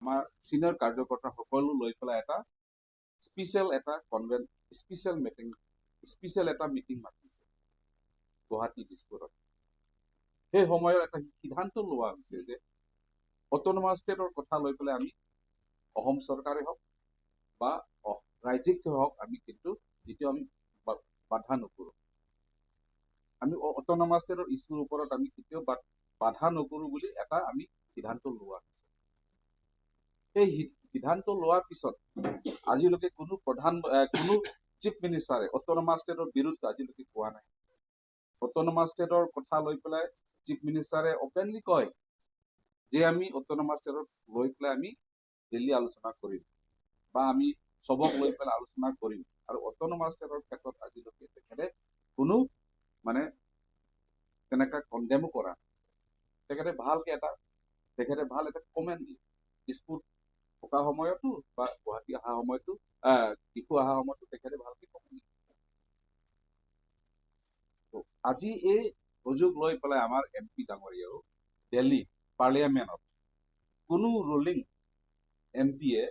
আমাৰ চিনিয়ৰ কাৰ্যকৰ্তা সকলো লৈ পেলাই এটা স্পেচিয়েল এটা স্পেচিয়েল মিটিং, স্পেচিয়েল এটা মিটিং মাতিছে গুৱাহাটী দিছপুৰত। সেই সময়ত এটা সিদ্ধান্ত লোৱা হৈছে যে অট'নমাছ ষ্টেটৰ কথা লৈ পেলাই আমি অসম চৰকাৰে হওক বা ৰাজ্যিক হওক, আমি কিন্তু কেতিয়াও আমি বাধা নকৰোঁ। আমি অট'নমাছ ষ্টেটৰ ইছ্যুৰ ওপৰত আমি কেতিয়াও বাধা নকৰোঁ বুলি এটা আমি সিদ্ধান্ত লোৱা হৈছে। সেই সিদ্ধান্ত লোৱাৰ পিছত আজিলৈকে কোনো প্ৰধান কোনো চিফ মিনিষ্টাৰে অট'নমাছ ষ্টেটৰ বিৰুদ্ধে আজিলৈকে কোৱা নাই। অট'নমাছ ষ্টেটৰ কথা লৈ পেলাই চিফ মিনিষ্টাৰে অপেনলি কয় যে আমি অট'নমাছ ষ্টেটক লৈ পেলাই আমি দিল্লী আলোচনা কৰিম বা আমি চবক লৈ পেলাই আলোচনা কৰিম। আৰু অট'নমাছ ষ্টেটৰ ক্ষেত্ৰত আজিলৈকে তেখেতে কোনো মানে তেনেকুৱা কণ্ডেমো কৰা নাই। তেখেতে ভাল এটা কমেণ্ট দিয়ে, দিছপুত থকা সময়তো বা গুৱাহাটী অহা সময়তো, ডিফু অহা সময়তো তেখেতে ভালকে কমেণ্ট দিয়ে। আজি এই সুযোগ লৈ পেলাই আমাৰ এম পি ডাঙৰীয়াও দিল্লী পাৰ্লিয়ামেণ্টত কোনো ৰুলিং এম পিয়ে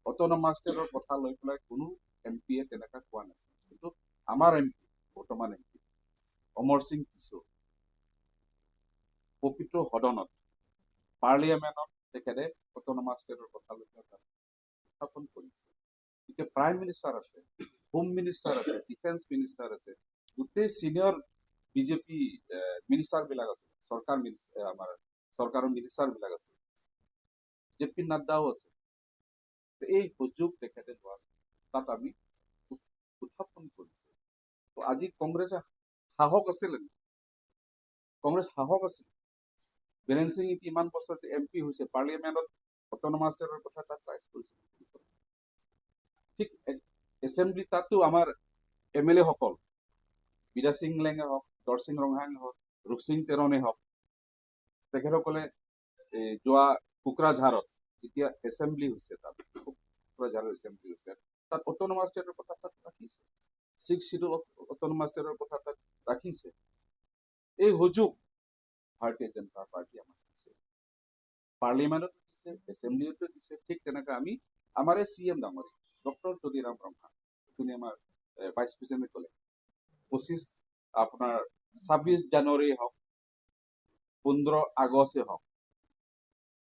অট'নমাছ ষ্টেটৰ কথা লৈ পেলাই কোনো এম পিয়ে তেনেকুৱা কোৱা নাছিল। কিন্তু আমাৰ এম পি, বৰ্তমান এম পি অমৰ সিং টিছো পবিত্ৰ সদনত, পাৰ্লিয়ামেণ্টত তেখেতে অট'নমাছ ষ্টেটৰ কথা লৈ পেলাই তাত উত্থাপন কৰিছে। এতিয়া প্ৰাইম মিনিষ্টাৰ আছে, হোম মিনিষ্টাৰ আছে, ডিফেন্স মিনিষ্টাৰ আছে, গোটেই চিনিয়ৰ বিজেপি মিনিষ্টাৰবিলাক আছে, চৰকাৰ আমাৰ চৰকাৰৰ মিনিষ্টাৰবিলাক আছে, জে পি নাড্ডাও আছে। এই সুযোগ তেখেতে লোৱা তাত আমি উত্থাপন কৰিছে। তো আজি কংগ্ৰেছে সাহস আছিলে নেকি? কংগ্ৰেছ সাহস আছিল? বীৰেন সিং ইমান বছৰ এম পি হৈছে, পাৰ্লিয়ামেণ্টত অট'নমাছ ষ্টেটৰ কথা তাত ৰাইজ কৰিছে। ঠিক এছেম্বলি তাতো আমাৰ এম এল এ সকল, বিদ্যা সিং লেঙে হওক, দৰসিং ৰংহাঙে হওক, ৰূপসিং তেৰণে হওক, তেখেতসকলে এই যোৱা কোকৰাঝাৰত যেতিয়া এছেম্বলি হৈছে, তাত কোকৰাঝাৰৰ এছেম্বলি হৈছে, তাত অট'নমাছ ষ্টেটৰ কথা তাত ৰাখিছে। ছিক্স চিডিউল অট'নমাছ ষ্টেটৰ কথা তাত ৰাখিছে। এই সুযোগ ভাৰতীয় জনতা পাৰ্টি আমাক দিছে, পাৰ্লিয়ামেণ্টতো দিছে, এছেম্বলিতো দিছে। ঠিক তেনেকৈ আমি আমাৰ এই চি এম ডাঙৰীয়া ডক্টৰ তুলিৰাম ৰংহাং, আপুনি আমাৰ ভাইচ প্ৰেচিডেণ্টে ক'লে, 25 আপোনাৰ 26 জানুৱাৰী হওক, 15 আগষ্টে হওক,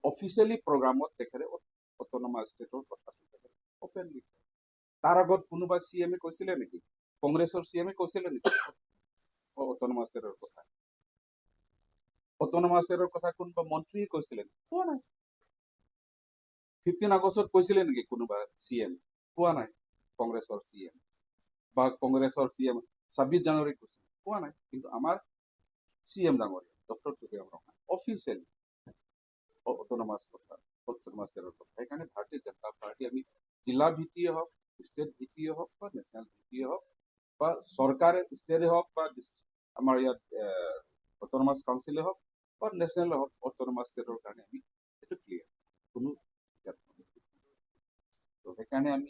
অফিচিয়েলি প্ৰগ্ৰামত তেখেতে অট'নমাছ ষ্টেটৰ কথাটো তেখেতে অপেনলি। তাৰ আগত কোনোবা চি এমে কৈছিলে নেকি? কংগ্ৰেছৰ চি এমে কৈছিলে নেকি অট'নমাছ ষ্টেটৰ কথা? অট'নমাছ ষ্টেটৰ কথা কোনোবা মন্ত্ৰীয়ে কৈছিলে নেকি? কোৱা নাই। 15 আগষ্টত কৈছিলে নেকি কোনোবা চি এম? কোৱা নাই। কংগ্ৰেছৰ চি এম বা কংগ্ৰেছৰ চি এম 26 জানুৱাৰীত কৈছিলে? কোৱা নাই। কিন্তু আমাৰ চি এম ডাঙৰীয়া doctor Tuliram Ronghang officially autonomous কথা, অট'নমাছ ষ্টেটৰ কথা। সেইকাৰণে ভাৰতীয় জনতা পাৰ্টি আমি জিলা ভিত্তিয়ে হওক, ষ্টেট ভিত্তিয়ে হওক বা নেশ্যনেল ভিত্তিয়ে হওক বা চৰকাৰে ষ্টেটে হওক বা আমাৰ ইয়াত অট'নমাছ কাউন্সিলে হওক বা নেশ্যনেল হওক, অট'নমাছ ষ্টেটৰ কাৰণে আমি সেইটো ক্লিয়াৰ, কোনো ইয়াত তো সেইকাৰণে আমি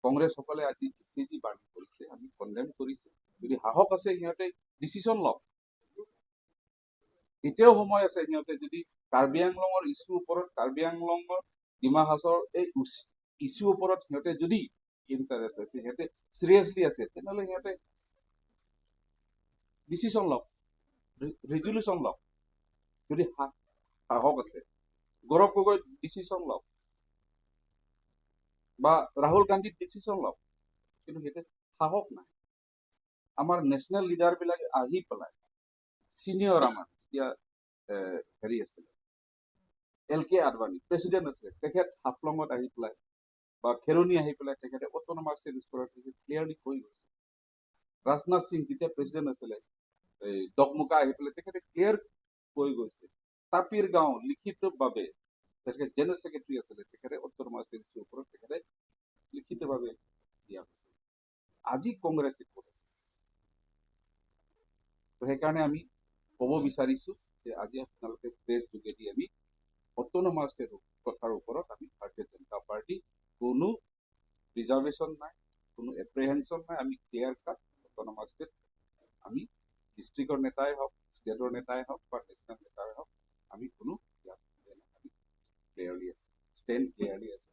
কংগ্ৰেছসকলে আজি যি বাৰ্ণিং কৰিছে, আমি কণ্ডেম কৰিছোঁ। যদি সাহস আছে, সিহঁতে ডিচিশ্যন লওক। এতিয়াও সময় আছে। সিহঁতে যদি কাৰ্বি আংলঙৰ ইছ্যুৰ ওপৰত, কাৰ্বি আংলঙৰ, ডিমা হাছাওৰ এই ইছ্যুৰ ওপৰত সিহঁতে যদি ইণ্টাৰেষ্ট আছে, সিহঁতে চিৰিয়াছলি আছে, তেনেহ'লে সিহঁতে ডিচিশ্যন লওক, ৰিজলিউশ্যন লওক, যদি সাহস আছে। গৌৰৱ গগৈ ডিচিশ্যন লওক বা ৰাহুল গান্ধীৰ ডিচিশ্যন লওক। কিন্তু সিহঁতে সাহস নাই। আমাৰ নেশ্যনেল লিডাৰবিলাক আহি পেলাই, চিনিয়ৰ আমাৰ যেতিয়া হেৰি আছিলে, এল কে আদৱানী প্ৰেচিডেণ্ট আছিলে, তেখেত হাফলঙত আহি পেলাই বা খেৰণি আহি পেলাই তেখেতে অট'নমাছ ষ্টেট কৰাৰ ক্লিয়াৰলি কৈ গৈছে। ৰাজনাথ সিং যেতিয়া প্ৰেচিডেণ্ট আছিলে, এই ডকমুকা আহি পেলাই তেখেতে ক্লিয়াৰ কৈ গৈছে। তাপিৰ গাঁও লিখিতভাৱে, তেখেতে জেনেৰেল ছেক্ৰেটাৰী আছিলে, তেখেতে অট'নমাছ ষ্টেটৰ ওপৰত তেখেতে লিখিতভাৱে দিয়া হৈছে। আজি কংগ্ৰেছে ক'ত আছে? তো সেইকাৰণে আমি ক'ব বিচাৰিছোঁ যে আজি আপোনালোকে প্ৰেছ যোগেদি আমি অট'নমাছ ষ্টেট কথাৰ ওপৰত আমি ভাৰতীয় জনতা পাৰ্টি কোনো ৰিজাৰ্ভেশ্যন নাই, কোনো এপ্ৰিহেনশ্যন নাই। আমি ক্লিয়াৰ কাট অট'নমাছ ষ্টেট আমি ডিষ্ট্ৰিক্টৰ নেতাই হওক, ষ্টেটৰ নেতাই হওক বা নেশ্যনেল নেতাই হওক, আমি কোনো ইয়াত আমি clearly stand. stand clearly as